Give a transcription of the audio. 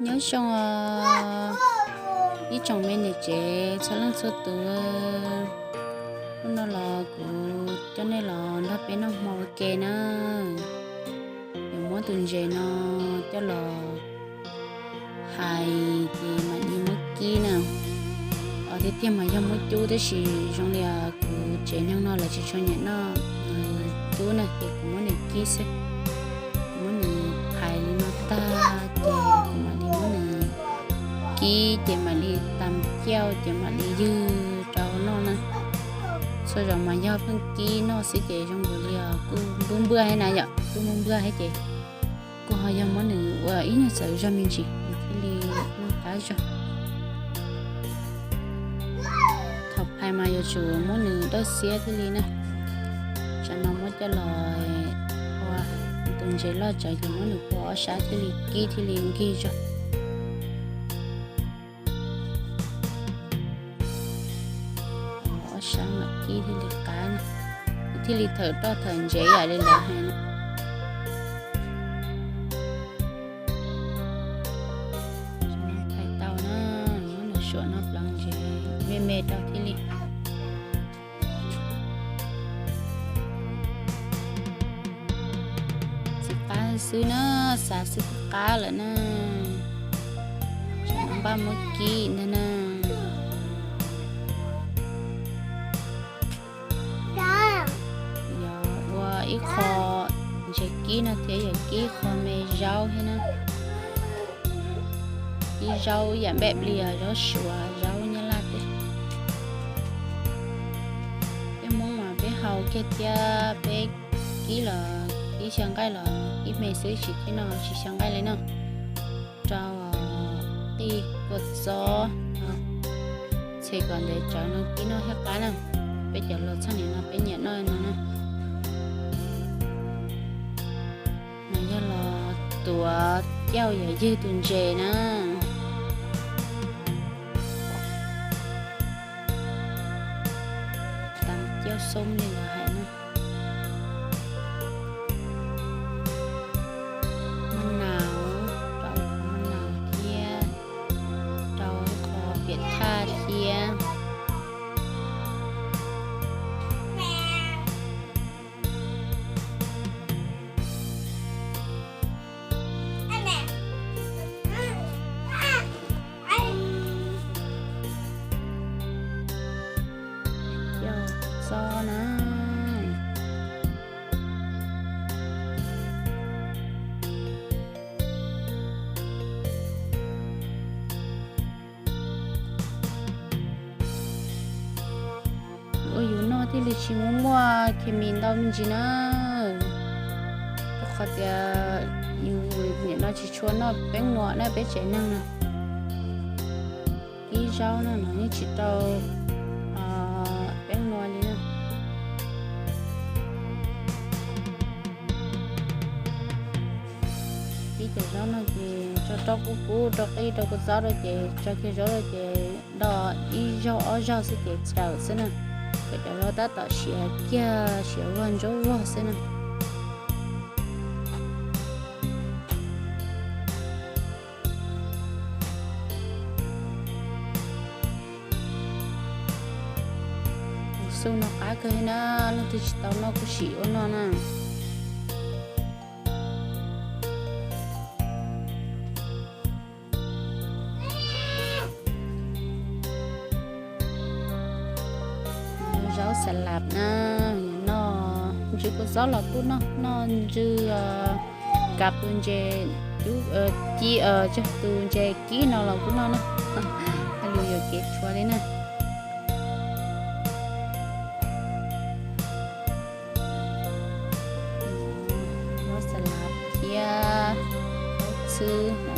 Nyob zoo ib tsoom me niam tsev txhua leej txhua tus, hnub no los kuv coj nej los nrog peb noj hmo ua ke na. Yuav muab tus ntses no coj los hais ces mam li muab kib na. Os, tiag tiag mas yog muab cub, tab sis zoo li kuv tsev neeg no lawv tsis tshua nyiam noj cub na ces kuv muab nws kib xwb. Kuv muab nws hais li no tag ces kuv mam li muab nws kib ces mam li tam cauj ces mam li ywg rau noj na. Txhua zaus mas yog pheej kib noj xwb ces zoo nkaus li kuj npub npwaj thiab na yom, kuj npub npwaj thiab ces kuj ho yog muab nws ua ib nyuag txawv zog me ntsis nws thiaj li noj qab zog. Thaum phais mas yuav tsum muab nws dawj xiab thiaj li na. Tsam no muab coj los ua tus ntses loj tsawv ces muab nws pua ob sab thiaj li kib thiaj li nkig zog. Ob sab mam kib thiaj li qab, thiaj li thawm roj thawm ntsev yam li lawv hais na. Thais tau na, muab nws suam noj plaws ntsev me me rau thiaj li. Txiv qab xwb na, xav xwb twb qab lawm na. Tsam no npaj muab kib ntag na. Yog ua ib qho ntses kib no thiab yog kib qho me zaub thiab na. Kib zaub yam npaj plis, zaub suav, zaub nyab laj tej. Peb Hmoob mas peb haus kiag thiab peb kib los kib xyaw nqaij los kib me xwb, tsis kib no tsis xyaw nqaij li na. Rau qij kua txob, txhe kom ntev tsawv no kib noj thiaj qab na. Peb cov laus txheej niam no peb nyiam noj no na. Mas yog los tuav cauj yog ywg tus ntses na. Tam cauj xoob li lawv hais na. Maj naus, rau qhov maj naus thiab, rau qhov piam thaj thiab. Cauj txob na. Ua yus noj thiaj li tsis muaj muaj khes mis ntau me ntsis na. Rau qhov tias yus nim no tsis tshua noj peeb nua na, peb tsev neeg no. Kib zaub no los yeej tsis tau peeb nua li na. Kib cov zaub no ces tso rau kub kub rau qij rau kua txob rau ces tso kiag zaub rau ces do ib zaug ob zaug xwb ces txhaws xwb na. Kom cov zaub tab tom siav kiag siav vog ntsuab vog xwb na. Xub no qab kawg na, leej twg tsis tau noj kuj sim ua noj na. Zaub xas las na, noj ntsw kua txob los kuj noj, noj ntsw kav tus ntses, ci, tus ntses kib no los kuj noj na. Hais lus yuam kev tshuav li na. Zaub xas las thiab xwb.